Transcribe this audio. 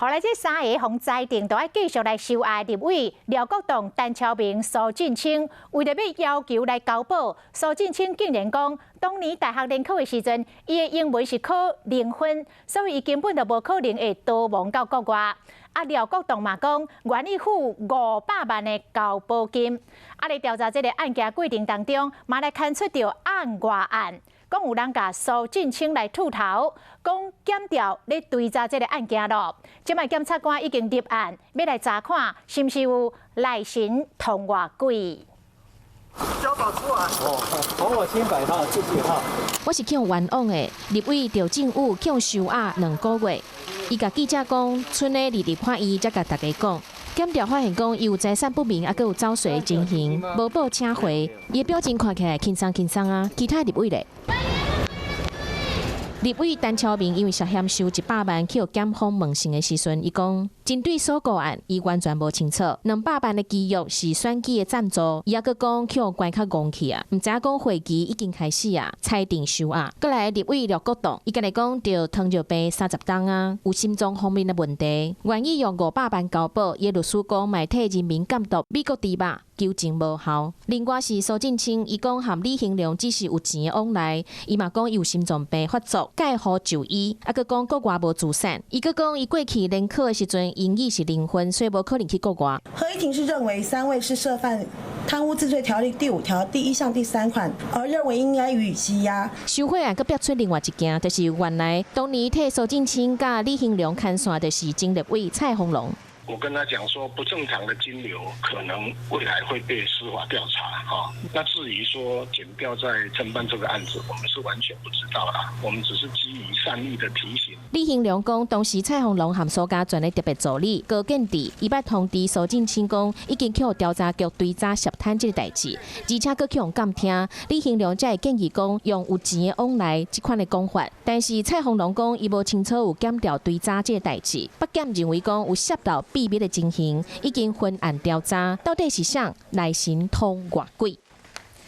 予來這三个予裁定著愛繼續來收押立委廖國棟、陳超明、蘇震清，為著欲要求來交保，蘇震清竟然講，當年大學聯考的時陣，伊的英文是考0分，所以伊根本就無可能會逃亡到國外。啊，廖國棟嘛講，願意付500萬的交保金。啊，佇調查這个案件過程當中，嘛來牽出著案外案。講有人共蘇震清來禿頭，講檢調咧追查這个案件囉。這擺檢察官已經立案，欲來查看是毋是有內神通外鬼。交保出來，哦，還我清白哈，謝謝哈。我是去予冤枉的，立委趙正宇去予收押2個月。伊共記者講，賰咧佇立法院才共大家講，檢調發現講伊有財產不明，猶閣有走稅的情形，無報請回。伊的表情看起來輕鬆輕鬆啊，其他立委咧。立委陳超明因為涉嫌收100萬去予檢方問訊的時陣，伊講針對鎖國案，伊完全無清楚。200萬的機約是選舉的贊助，伊猶閣講去予關較戇去啊，毋知影講會期已經開始啊，裁定收押。閣來立委廖國棟，伊家己講著糖尿病30冬啊，有心臟方面的問題，願意用500萬交保。伊的律師講，嘛會替人民監督美國豬肉求情無效。另外是蘇震清，伊講和李興良只是有錢的往來，伊嘛講伊有心臟病發作，蓋予就醫，猶閣講國外無資產。伊閣講伊過去聯考的時陣，英語是0分，所以無可能去國外。合議庭是認為三位是涉犯貪污治罪條例第5條第1項第3款，而認為應該予以羈押。收賄案閣逼出另外一件，就是原來當年替蘇震清佮李興良牽線的是前立委蔡豐龍。我跟他講說，不正常的金流可能未來會被司法調查，哈。那至於說檢調在偵辦這個案子，我們是完全不知道啦。我們只是基於善意的提醒。李興良講，當時蔡豐龍和蘇家全的特別助理高建智，伊捌通知蘇震清講，已經去予調查局追查涉貪這个代誌，而且閣去予監聽。李興良才會建議講，用有錢的往來這款的講法。但是蔡豐龍講，伊無清楚有檢調追查這个代誌。北檢認為講有涉到秘密的情形，已經分案調查，到底是誰內神通外鬼？